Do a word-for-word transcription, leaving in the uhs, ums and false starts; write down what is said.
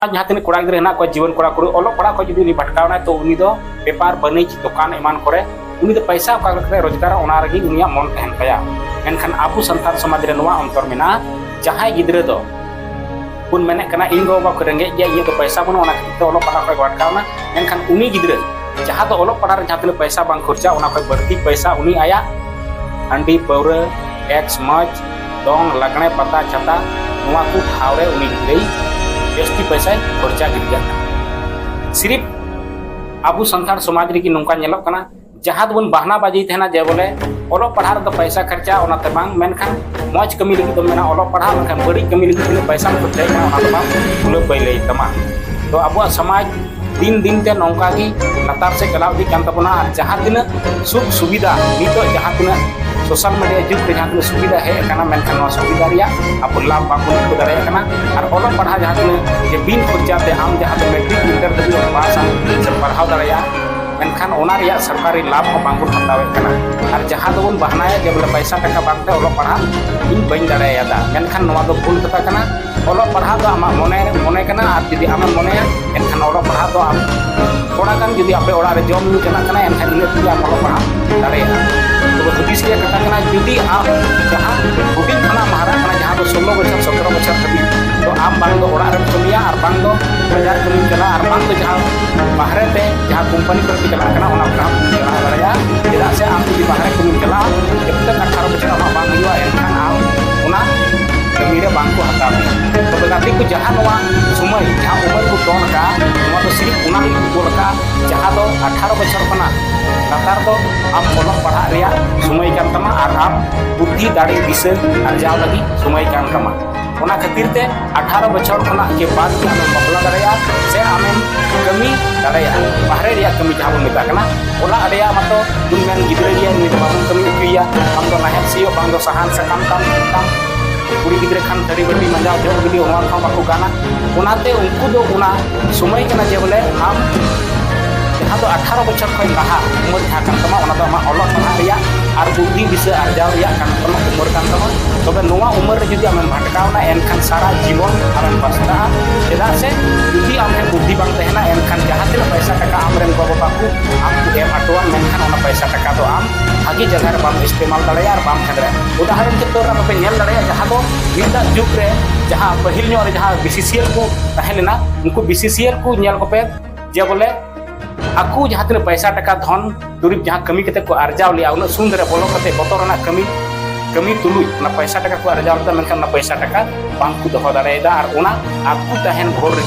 ᱡᱟᱦᱟᱸ ᱛᱤᱱᱟᱹᱜ ᱠᱚᱲᱟ ᱜᱤᱫᱽᱨᱟᱹ ᱦᱮᱱᱟᱜ ᱠᱚᱣᱟ, ᱡᱩᱣᱟᱹᱱ ᱠᱚᱲᱟ ᱠᱩᱲᱤ, ᱚᱞᱚᱜ ᱯᱟᱲᱦᱟᱜ ᱠᱷᱚᱱ ᱡᱩᱫᱤ ᱩᱱᱤ ᱵᱷᱟᱴᱠᱟᱣ ᱮᱱᱟᱭ, ᱛᱚ ᱩᱱᱤ ᱫᱚ ᱵᱮᱯᱟᱨ ᱵᱟᱹᱱᱤᱡᱽ, ᱫᱚᱠᱟᱱ ᱮᱢᱟᱱ ᱠᱚᱨᱮ ᱩᱱᱤ ᱫᱚ ᱯᱚᱭᱥᱟ ᱚᱠᱟ ᱞᱮᱠᱟᱛᱮ ᱨᱳᱡᱽᱜᱟᱨᱟ, ᱚᱱᱟ ᱨᱮᱜᱮ ᱩᱱᱤᱭᱟᱜ ᱢᱚᱱ ᱛᱟᱦᱮᱱ ᱛᱟᱭᱟ᱾ ᱢᱮᱱᱠᱷᱟᱱ ᱟᱵᱚ ᱥᱟᱱᱛᱟᱲ ᱥᱚᱢᱟᱡᱽ ᱨᱮ ᱱᱚᱣᱟ ᱚᱱᱛᱚᱨ ᱢᱮᱱᱟᱜᱼᱟ, ᱡᱟᱦᱟᱸᱭ ᱜᱤᱫᱽᱨᱟᱹ ᱫᱚ ᱵᱚᱱ ᱢᱮᱱᱮᱫ ᱠᱟᱱᱟ, "ᱤᱧ ᱜᱚ-ᱵᱟᱵᱟ ᱠᱚ ᱨᱮᱸᱜᱮᱡ ᱜᱮᱭᱟ, ᱤᱧᱟᱹᱜ ᱫᱚ ᱯᱚᱭᱥᱟ ᱵᱟᱹᱱᱩᱜᱼᱟ, ᱚᱱᱟ ᱠᱷᱟᱹᱛᱤᱨ ᱛᱮ ᱚᱞᱚᱜ ᱯᱟᱲᱦᱟᱜ ᱠᱷᱚᱱ ᱠᱚ ᱟᱴᱠᱟᱣ ᱮᱱᱟ", ᱢᱮᱱᱠᱷᱟᱱ ᱩᱱᱤ ᱜᱤᱫᱽᱨᱟᱹ ᱡᱟᱦᱟᱸ ᱫᱚ ᱚᱞᱚᱜ ᱯᱟᱲᱦᱟᱜ ᱨᱮ ᱡᱟᱦᱟᱸ ᱛᱤᱱᱟᱹᱜ ᱯᱚᱭᱥᱟ ᱵᱟᱝ ᱠᱷᱚᱨᱪᱟ, ᱚᱱᱟ ᱠᱷᱚᱱ ᱵᱟᱹᱲᱛᱤ ᱯᱚᱭᱥᱟ ᱩᱱᱤ ᱟᱭᱟᱜ ᱦᱟᱺᱰᱤ, ᱯᱟᱹᱣᱨᱟᱹ, ᱮᱠᱥ, ᱢᱚᱡᱽ, ᱫᱚᱝ, ᱞᱟᱜᱽᱬᱮ, ᱯᱟᱛᱟ, ᱪᱷᱟᱛᱟ, ᱱᱚᱣᱟ ᱠᱚ ᱴᱷᱟᱶ ᱨᱮ ᱩᱱᱤ ᱜᱤᱫᱽᱨᱟᱹᱭ ᱡᱟᱹᱥᱛᱤ ᱯᱚᱭᱥᱟᱭ ᱠᱷᱚᱨᱪᱟ ᱜᱤᱰᱤ ᱠᱟᱜ ᱠᱟᱱᱟ᱾ ᱥᱤᱨᱤᱯ ᱟᱵᱚ ᱥᱟᱱᱛᱟᱲ ᱥᱚᱢᱟᱡᱽ ᱨᱮᱜᱮ ᱱᱚᱝᱠᱟ ᱧᱮᱞᱚᱜ ᱠᱟᱱᱟ, ᱡᱟᱦᱟᱸ ᱫᱚᱵᱚᱱ ᱵᱟᱦᱱᱟ ᱵᱟᱡᱤ ᱛᱟᱦᱮᱱᱟ ᱡᱮ ᱵᱚᱞᱮ ᱚᱞᱚᱜ ᱯᱟᱲᱦᱟᱜ ᱨᱮᱫᱚ ᱯᱚᱭᱥᱟ ᱠᱷᱚᱨᱪᱟ, ᱚᱱᱟᱛᱮ ᱵᱟᱝ, ᱢᱮᱱᱠᱷᱟᱱ ᱢᱚᱡᱽ ᱠᱟᱹᱢᱤ ᱞᱟᱹᱜᱤᱫ ᱫᱚ ᱢᱮᱱᱟ ᱚᱞᱚᱜ ᱯᱟᱲᱦᱟᱜ, ᱢᱮᱱᱠᱷᱟᱱ ᱵᱟᱹᱲᱤᱡ ᱠᱟᱹᱢᱤ ᱞᱟᱹᱜᱤᱫ ᱛᱤᱱᱟᱹᱜ ᱯᱚᱭᱥᱟᱢ ᱠᱷᱚᱨᱪᱟᱭᱮᱫ ᱠᱟᱱᱟ, ᱚᱱᱟ ᱫᱚ ᱵᱟᱝ ᱠᱷᱩᱞᱟᱹ ᱯᱟᱹᱭᱞᱟᱹᱭ ᱛᱟᱢᱟ᱾ ᱛᱚ ᱟᱵᱚᱣᱟᱜ ᱥᱚᱢᱟᱡᱽ ᱫᱤᱱ ᱫᱤᱱ ᱛᱮ ᱱᱚᱝᱠᱟ ᱜᱮ ᱞᱟᱛᱟᱨ ᱥᱮᱫ ᱪᱟᱞᱟᱣ ᱤᱫᱤᱜ ᱠᱟᱱ ᱛᱟᱵᱚᱱᱟ᱾ ᱟᱨ ᱡᱟᱦᱟᱸ ᱛᱤᱱᱟᱹᱜ ᱥᱩᱠ ᱥᱩᱵᱤᱫᱷᱟ, ᱱᱤᱛᱚᱜ ᱡᱟᱦᱟᱸ ᱛᱤᱱᱟᱹᱜ ᱥᱳᱥᱟᱞ ᱢᱤᱰᱤᱭᱟ ᱡᱩᱜᱽ ᱨᱮ ᱡᱟᱦᱟᱸ ᱛᱤᱱᱟᱹᱜ ᱥᱩᱵᱤᱫᱷᱟ ᱦᱮᱡ ᱟᱠᱟᱱᱟ, ᱢᱮᱱᱠᱷᱟᱱ ᱱᱚᱣᱟ ᱥᱩᱵᱤᱫᱷᱟ ᱨᱮᱭᱟᱜ ᱟᱵᱚ ᱞᱟᱵᱷ ᱵᱟᱵᱚᱱ ᱩᱴᱷᱟᱹᱣ ᱫᱟᱲᱮᱭᱟᱜ ᱠᱟᱱᱟ᱾ ᱟᱨ ᱚᱞᱚᱜ ᱯᱟᱲᱦᱟᱜ ᱡᱟᱦᱟᱸ ᱛᱤᱱᱟᱹᱜ ᱡᱮ ᱵᱤᱱ ᱠᱷᱚᱨᱪᱟ ᱛᱮ ᱟᱢ ᱡᱟᱦᱟᱸ ᱫᱚ ᱢᱮᱴᱨᱤᱠ ᱤᱱᱴᱟᱨ ᱫᱷᱟᱹᱵᱤᱡ ᱮᱢ ᱯᱟᱥᱟ ᱥᱮ ᱯᱟᱲᱦᱟᱣ ᱫᱟᱲᱮᱭᱟᱜᱼᱟ, ᱢᱮᱱᱠᱷᱟᱱ ᱚᱱᱟ ᱨᱮᱭᱟᱜ ᱥᱚᱨᱠᱟᱨᱤ ᱞᱟᱵᱷ ᱦᱚᱸ ᱵᱟᱝᱵᱚᱱ ᱦᱟᱛᱟᱣᱮᱫ ᱠᱟᱱᱟ᱾ ᱟᱨ ᱡᱟᱦᱟᱸ ᱫᱚᱵᱚᱱ ᱵᱟᱦᱱᱟᱭᱟ ᱡᱮ ᱵᱚᱞᱮ ᱯᱚᱭᱥᱟ ᱴᱟᱠᱟ ᱵᱟᱝᱛᱮ ᱚᱞᱚᱜ ᱯᱟᱲᱦᱟᱜ ᱤᱧ ᱵᱟᱹᱧ ᱫᱟᱲᱮᱭᱟᱫᱟ, ᱢᱮᱱᱠᱷᱟᱱ ᱱᱚᱣᱟ ᱫᱚ ᱵᱷᱩᱞ ᱠᱟᱛᱷᱟ ᱠᱟᱱᱟ᱾ ᱚᱞᱚᱜ ᱯᱟᱲᱦᱟᱜ ᱫᱚ ᱟᱢᱟᱜ ᱢᱚᱱᱮ ᱢᱚᱱᱮ ᱠᱟᱱᱟ, ᱟᱨ ᱡᱩᱫᱤ ᱟᱢᱮᱢ ᱢᱚᱱᱮᱭᱟ, ᱮᱱᱠᱷᱟᱱ ᱚᱞᱚᱜ ᱯᱟᱲᱦᱟᱜ ᱫᱚ ᱟᱢ ᱛᱷᱚᱲᱟ ᱜᱟᱱ ᱡᱩᱫᱤ ᱟᱯᱮ ᱚᱲᱟᱜ ᱨᱮ ᱡᱚᱢ ᱧᱩ ᱪᱟᱞᱟᱜ ᱠᱟᱱᱟ, ᱮᱱᱠᱷᱟᱱ ᱤᱱᱟᱹ ᱛᱮᱜᱮ ᱟᱢ ᱚᱞᱚᱜ ᱯᱟᱲᱦᱟᱜ ᱫᱟᱲᱮᱭᱟᱜᱼᱟ᱾ ᱛᱚᱵᱮ ᱦᱩᱫᱤᱥ ᱨᱮᱭᱟᱜ ᱠᱟᱛᱷᱟ ᱠᱟᱱᱟ, ᱡᱩᱫᱤ ᱟᱢ ᱡᱟᱦᱟᱸ ᱦᱩᱰᱤᱧ ᱠᱷᱚᱱᱟᱜ ᱮᱢ ᱦᱟᱨᱟᱜ ᱠᱟᱱᱟ, ᱡᱟᱦᱟᱸ ᱫᱚ ᱥᱳᱞᱳ ᱵᱚᱪᱷᱚᱨ, ᱥᱚᱛᱨᱚ ᱵᱚᱪᱷᱚᱨ ᱫᱷᱟᱹᱵᱤᱡ, ᱛᱚ ᱟᱢ ᱵᱟᱝ ᱫᱚ ᱚᱲᱟᱜ ᱨᱮᱢ ᱠᱟᱹᱢᱤᱭᱟ ᱟᱨ ᱵᱟᱝ ᱫᱚ ᱵᱟᱡᱟᱨ ᱠᱟᱹᱢᱤᱢ ᱪᱟᱞᱟᱜᱼᱟ ᱟᱨ ᱵᱟᱝ ᱫᱚ ᱡᱟᱦᱟᱸ ᱵᱟᱦᱨᱮ ᱛᱮ ᱡᱟᱦᱟᱸ ᱠᱳᱢᱯᱟᱱᱤ ᱠᱚᱨᱮ ᱯᱮ ᱪᱟᱞᱟᱜ ᱠᱟᱱᱟ, ᱚᱱᱟ ᱠᱚᱨᱮ ᱦᱚᱸ ᱪᱟᱞᱟᱣ ᱫᱟᱲᱮᱭᱟᱜᱼᱟ᱾ ᱪᱮᱫᱟᱜ ᱥᱮ ᱟᱢ ᱡᱩᱫᱤ ᱵᱟᱦᱨᱮ ᱠᱟᱹᱢᱤᱢ ᱪᱟᱞᱟᱜᱼᱟ, ᱡᱚᱵ ᱛᱚᱠ ᱟᱴᱷᱟᱨᱚ ᱵᱚᱪᱷᱚᱨ ᱟᱢᱟᱜ ᱵᱟᱝ ᱦᱩᱭᱩᱜᱼᱟ, ᱮᱱᱠᱷᱟᱱ ᱟᱢ ᱚᱱᱟ ᱠᱟᱹᱢᱤ ᱨᱮ ᱵᱟᱝ ᱠᱚ ᱦᱟᱛᱟᱣ ᱢᱮᱭᱟ᱾ ᱛᱚᱵᱮ ᱜᱟᱛᱮ ᱠᱚ, ᱡᱟᱦᱟᱸ ᱱᱚᱣᱟ ᱥᱚᱢᱚᱭ, ᱡᱟᱦᱟᱸ ᱩᱢᱮᱨ ᱠᱚ ᱫᱚᱱ ᱟᱠᱟᱫᱼᱟ, ᱱᱚᱣᱟ ᱫᱚ ᱥᱤᱨᱤᱯ ᱚᱱᱟ ᱞᱟᱹᱜᱤᱫ ᱠᱚ ᱫᱚᱱ ᱟᱠᱟᱫᱼᱟ, ᱡᱟᱦᱟᱸ ᱫᱚ ᱟᱴᱷᱟᱨᱚ ᱵᱚᱪᱷᱚᱨ ᱠᱷᱚᱱᱟᱜ ᱞᱟᱛᱟᱨ ᱫᱚ ᱟᱢ ᱚᱞᱚᱜ ᱯᱟᱲᱦᱟᱜ ᱨᱮᱭᱟᱜ ᱥᱚᱢᱚᱭ ᱠᱟᱱ ᱛᱟᱢᱟ ᱟᱨ ᱟᱢ ᱵᱩᱫᱽᱫᱷᱤ, ᱫᱟᱲᱮ, ᱫᱤᱥᱟᱹ ᱟᱨᱡᱟᱣ ᱞᱟᱹᱜᱤᱫ ᱥᱚᱢᱚᱭ ᱠᱟᱱ ᱛᱟᱢᱟ᱾ ᱚᱱᱟ ᱠᱷᱟᱹᱛᱤᱨ ᱛᱮ ᱟᱴᱷᱟᱨᱚ ᱵᱚᱪᱷᱚᱨ ᱠᱷᱚᱱᱟᱜ ᱜᱮ ᱵᱟᱫ ᱜᱮ ᱟᱢᱮᱢ ᱵᱟᱯᱞᱟ ᱫᱟᱲᱮᱭᱟᱜᱼᱟ ᱥᱮ ᱟᱢᱮᱢ ᱠᱟᱹᱢᱤ ᱫᱟᱲᱮᱭᱟᱜᱼᱟ᱾ ᱵᱟᱦᱨᱮ ᱨᱮᱭᱟᱜ ᱠᱟᱹᱢᱤ ᱡᱟᱦᱟᱸ ᱵᱚᱱ ᱢᱮᱛᱟᱜ ᱠᱟᱱᱟ, ᱚᱲᱟᱜ ᱨᱮᱭᱟᱜ ᱢᱟᱛᱚ ᱵᱚᱱ ᱢᱮᱱ ᱜᱤᱫᱽᱨᱟᱹ ᱜᱮᱭᱟ, ᱱᱩᱭ ᱫᱚ ᱵᱟᱵᱚᱱ ᱠᱟᱹᱢᱤ ᱦᱚᱪᱚᱭᱮᱭᱟ, ᱟᱢ ᱫᱚ ᱱᱟᱦᱮᱞ ᱥᱤᱭᱳᱜ, ᱵᱟᱝ ᱫᱚ ᱥᱟᱦᱟᱱ ᱥᱟᱠᱟᱢ ᱛᱟᱢ ᱛᱟᱢ, ᱠᱩᱲᱤ ᱜᱤᱫᱽᱨᱟᱹ ᱠᱷᱟᱱ ᱛᱷᱟᱹᱨᱤ ᱵᱟᱹᱴᱤ ᱢᱟᱸᱡᱟᱣ, ᱡᱚᱜ ᱜᱤᱰᱤ, ᱚᱱᱟ ᱠᱚᱦᱚᱸ ᱵᱟᱠᱚ ᱜᱟᱱᱟ᱾ ᱚᱱᱟᱛᱮ ᱩᱱᱠᱩ ᱫᱚ ᱚᱱᱟ ᱥᱚᱢᱚᱭ ᱠᱟᱱᱟ ᱡᱮ ᱵᱚᱞᱮ ᱟᱢ ᱡᱟᱦᱟᱸ ᱫᱚ ᱟᱴᱷᱟᱨᱚ ᱵᱚᱪᱷᱚᱨ ᱠᱷᱚᱱ ᱞᱟᱦᱟ ᱩᱢᱮᱨ ᱡᱟᱦᱟᱸ ᱠᱟᱱ ᱛᱟᱢᱟ, ᱚᱱᱟ ᱫᱚ ᱟᱢᱟᱜ ᱚᱞᱚᱜ ᱯᱟᱲᱦᱟᱜ ᱨᱮᱭᱟᱜ ᱟᱨ ᱵᱩᱫᱽᱫᱷᱤ ᱫᱤᱥᱟᱹ ᱟᱨᱡᱟᱣ ᱨᱮᱭᱟᱜ ᱠᱟᱱ ᱛᱟᱢᱟ, ᱩᱢᱮᱨ ᱠᱟᱱ ᱛᱟᱢᱟ᱾ ᱛᱚᱵᱮ ᱱᱚᱣᱟ ᱩᱢᱮᱨ ᱨᱮ ᱡᱩᱫᱤ ᱟᱢᱮᱢ ᱵᱷᱟᱴᱠᱟᱣ ᱮᱱᱟ, ᱮᱱᱠᱷᱟᱱ ᱥᱟᱨᱟ ᱡᱤᱵᱚᱱ ᱟᱢᱮᱢ ᱯᱟᱥᱛᱟᱜᱼᱟ᱾ ᱪᱮᱫᱟᱜ ᱥᱮ ᱡᱩᱫᱤ ᱟᱢ ᱴᱷᱮᱱ ᱵᱩᱫᱽᱫᱷᱤ ᱵᱟᱝ ᱛᱟᱦᱮᱱᱟ, ᱮᱱᱠᱷᱟᱱ ᱡᱟᱦᱟᱸ ᱛᱤᱱᱟᱹᱜ ᱯᱚᱭᱥᱟ ᱴᱟᱠᱟ ᱟᱢᱨᱮᱱ ᱜᱚ ᱵᱟᱵᱟ ᱠᱚ ᱟᱢ ᱠᱚ ᱮᱢ ᱦᱚᱴᱚᱣᱟᱢ, ᱢᱮᱱᱠᱷᱟᱱ ᱚᱱᱟ ᱯᱚᱭᱥᱟ ᱴᱟᱠᱟ ᱫᱚ ᱟᱢ ᱵᱷᱟᱹᱜᱤ ᱡᱟᱭᱜᱟ ᱨᱮ ᱵᱟᱢ ᱤᱥᱛᱮᱢᱟᱞ ᱫᱟᱲᱮᱭᱟᱜᱼᱟ ᱟᱨ ᱵᱟᱢ ᱛᱟᱦᱮᱸ ᱫᱟᱲᱮᱭᱟᱜᱼᱟ᱾ ᱩᱫᱟᱦᱚᱨᱚᱱ ᱠᱷᱮᱛᱨᱚ ᱨᱮ ᱟᱯᱮ ᱯᱮ ᱧᱮᱞ ᱫᱟᱲᱮᱭᱟᱜᱼᱟ, ᱡᱟᱦᱟᱸ ᱫᱚ ᱱᱤᱛᱟᱜ ᱡᱩᱜᱽ ᱨᱮ ᱡᱟᱦᱟᱸ ᱯᱟᱹᱦᱤᱞ ᱧᱚᱜ ᱨᱮ ᱡᱟᱦᱟᱸ ᱵᱤᱥᱤᱥᱤᱭᱮᱞ ᱠᱚ ᱛᱟᱦᱮᱸ ᱞᱮᱱᱟ, ᱩᱱᱠᱩ ᱵᱤᱥᱤᱥᱤᱭᱮᱞ ᱠᱚ ᱧᱮᱞ ᱠᱚᱯᱮ, ᱡᱮ ᱵᱚᱞᱮ ᱟᱠᱚ ᱡᱟᱦᱟᱸ ᱛᱤᱱᱟᱹᱜ ᱯᱚᱭᱥᱟ ᱴᱟᱠᱟ ᱫᱷᱚᱱ ᱫᱩᱨᱤᱵᱽ ᱡᱟᱦᱟᱸ ᱠᱟᱹᱢᱤ ᱠᱟᱛᱮ ᱠᱚ ᱟᱨᱡᱟᱣ ᱞᱮᱜᱼᱟ, ᱩᱱᱟᱹᱜ ᱥᱩᱱ ᱨᱮ ᱵᱚᱞᱚ ᱠᱟᱛᱮ ᱵᱚᱛᱚᱨ ᱨᱮᱱᱟᱜ ᱠᱟᱹᱢᱤ, ᱠᱟᱹᱢᱤ ᱛᱩᱞᱩᱡ ᱚᱱᱟ ᱯᱚᱭᱥᱟ ᱴᱟᱠᱟ ᱠᱚ ᱟᱨᱡᱟᱣ ᱞᱮᱫᱟ, ᱢᱮᱱᱠᱷᱟᱱ ᱚᱱᱟ ᱯᱚᱭᱥᱟ ᱴᱟᱠᱟ ᱵᱟᱝ ᱠᱚ ᱫᱚᱦᱚ ᱫᱟᱲᱮᱭᱟᱫᱟ᱾ ᱟᱨ ᱚᱱᱟ ᱟᱠᱚ ᱛᱟᱦᱮᱱ ᱵᱷᱳᱨ ᱨᱮ